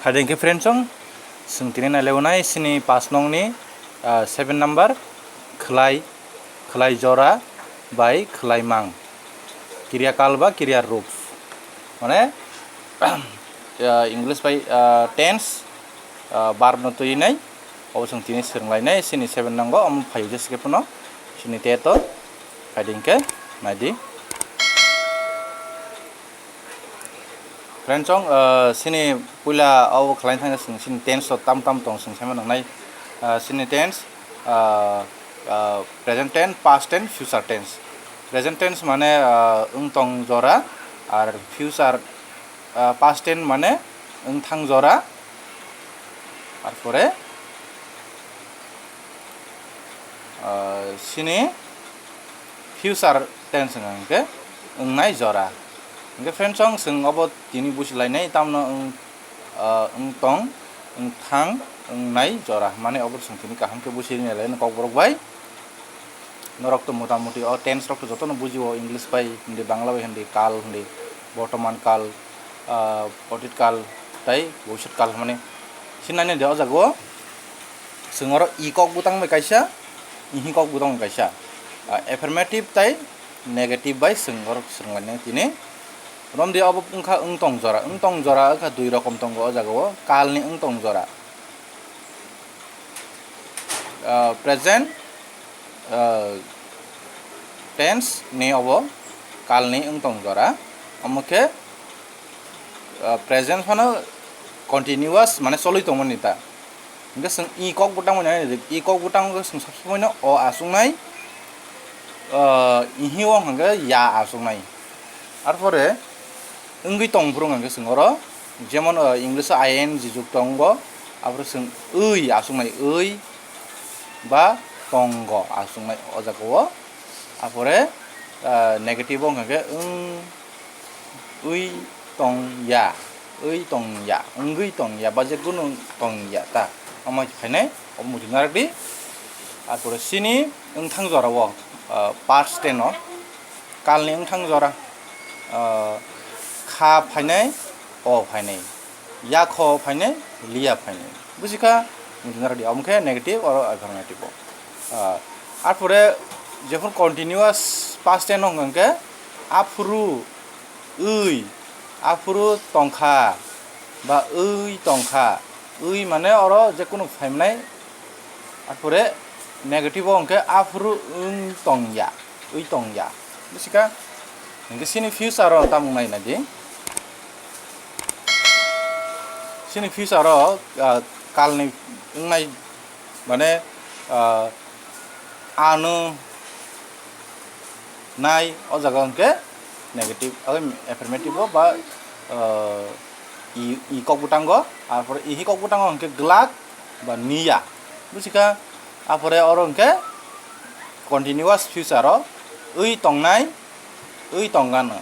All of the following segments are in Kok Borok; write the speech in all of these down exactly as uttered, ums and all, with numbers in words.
Hai hwnkhe friends, chwng tini nailainai sini pash nongni, ah, seven number, khwlai, khwlai jora bai khwlai mang, kirya kal ba kirya rup, mane, ah, English bai, ah, tense, ah, verb no twi nai, obo chwng tini swrwnglainai sini seven nango, omo phaio jesa khe phano sini teto, hai hwnkhe naidi. Friends, chwng, ah, sini puila obo khwlaina thangkhe chwng sini tense rok tam tam tong chwng saimano nangnai. Ah, sini tense, ah, ah, present tense, past tense, future tense. Present tense mane, ah, wng tong jora, ar future, ah, past tense mane wng thang jora. Arpore, ah, sini future tense wngkha hwnkhe wngnai jora. Hwnkhe friends, chwng obo tini busilainai, tamno wng, ah, wng tong, wng thang, wngnai jora. Mane obo chwng tini kaham khe busi rinai lai kokborok bai. Norok to motamuti o tense rok to jotono bujio, English bai hindi, Bangla bai hindi, kal hindi, bortoman kal, ah, otit kal, tei bhobishyot kal hwnmani sinai de o jaga o. Chwng oro i kok butang bai kaisa, ihi kok butang bai kaisa. Ah, affirmative tei negative bai chwng oro swrwnglainai tini. Romdi obo wngkha wng tong jora. Wng tong jora wngkha dui rokom tongo o jaga o. Kalni wng tong jora. Ah, present, ah, tense ni obo kalni wng tong jora. Omo khe, ah, present phano continuous, mane cholwi tongmani ta. Hingke chwng i kok butang bai nai, i kok butang khe chwng sab somoi no o aswk nai, ah, ihi o hwnkhe ya aswk nai. Arpore wngwi tong phuru hwnkhe chwng oro, jemon, ah, English o I N G juk tongo, aphuru chwng wi aswk nai, wi ba tongo aswk nai o jaga o. Aphore, ah, negative o hwnkha khe wng, wi tong ya, wi tong ya, wngwi tong ya, ba je kunu tong ya ta. Omo hai phainai, obo muchung narak di. Aphore sini wngthang jora o, ah, past tense o, kalni wngthang jora, ah, kha phainai, o phainai, yakho phainai, liya phainai. Buji kha, muchung narak di. Omo khe negative oro affirmative o. Ah, arpore jephuru continuous past tense no hwnkha khe, aphuru wi, aphuru tongkha, ba wi tongkha. Wi mane oro je kunu phaimnai, arpore negative o hwnkhe aphuru wng tong ya, wi tong ya. Busikha, hwnkhe sini future o tamung nai nai di. Sini future o, ah, kalni wngnai, mane, ah, ano nai o jaga hwnkhe negative, abo affirmative o ba, ah, i, i kok bwtango, arpore ihi kok bwtango hwnkhe glak ba niya. Busikha, arpore oro hwnkhe continuous future o wi tongnai, wi tongano,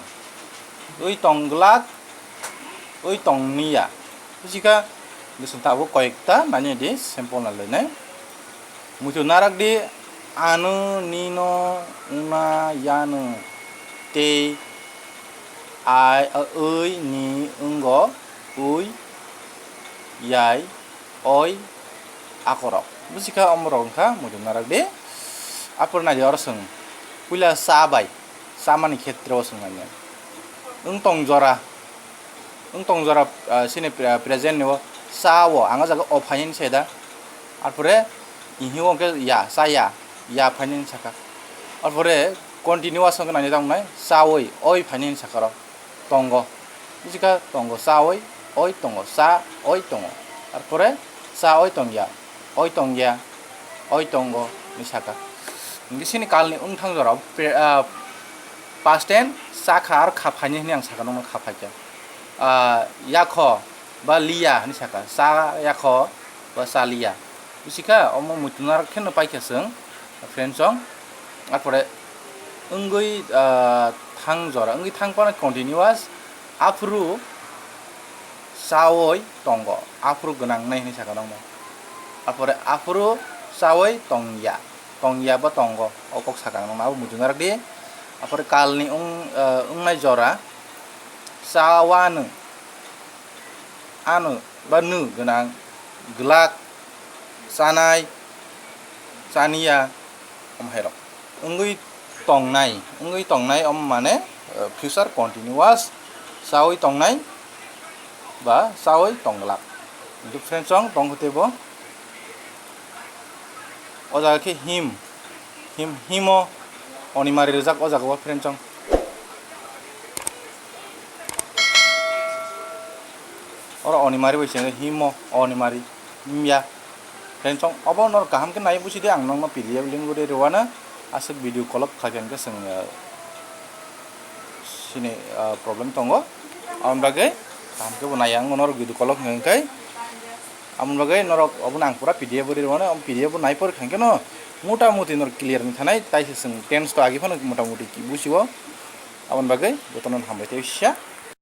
wi tongglak, wi tongniya. Busikha, bwswng tabuk koyekta nani di sample nai loinai. Muitu narak di, ano, nino, wngna, yano, tei, ai, wi, ni, wngo, wi, yai, oi, akorok. Busikha omorok wngkha muitu narak di. Aphuru nai di oro chwng. Puila cha bai, chamani khetre o chwng nai di. Wng tong jora. Wng tong jora, ah, sini pre-, present ni o cha o, ang o jaga o phaini sai da. Arpore ihi o hwnkhe ya, cha ya, ya phaini sakha. Arpore continuous wngkha nai di tamo nai, cha oi, oi phaini sakha ro. Tongo. Busikha tongo, cha oi, oi tongo, cha oi tongo. Arpore cha oi tongya, oi tongya, oi tongo hinwi sakha. Hingke sini kalni wngthang jora pre-, ah, past tense, cha kha aro kha phaini hinwi ang sakha, nokno kha phaikha. Ah, yakho ba liya hinwi sakha, cha yakho ba cha liya. Busikha omo muitu narak kheno paikha chwng. Friends song, arpore wngwi, ah, thang jora, wngwi thang phano continuous, aphuru chawi tongo, aphuru gwnang nai hinwi sakha nokno. Arpore aphuru chawi tongya, tongya bo tongo, o kok sakha nokno, abo muitu narak di. Arpore kalni wng, ah, wngnai jora, chawano, Ano ba nw gwnang, glak, chanai, chaniya, om hairok. Wngwi tongnai, wngwi tongnai, om mane, eh, future continuous, chawi tongnai ba chawi tongglak. Hwnkhe friends, chwng tongkhe teibo. O jaga khe him, him, himo onimari rijak o jaga o friends chong. Oro onimari bai sini himo onimari himya. Friends chong obo nor kaham khe nai busi de, ang nokno P D F link guri rwano aswk video kolok kha khe hwnkhe chwng, eh, sini, ah, problem tongo. Aboni bagwi kaham khe bo nai ang norok video kolok hwnkhe. Aboni bagwi norok obono ang pura P D F bo ri rwmano, P D F bo nai por khe no mota moti norok clear wng thanai, tai se chwng tense to agi phano mota moti ki busiwo. Aboni bagwi jotono hambai tei sisa.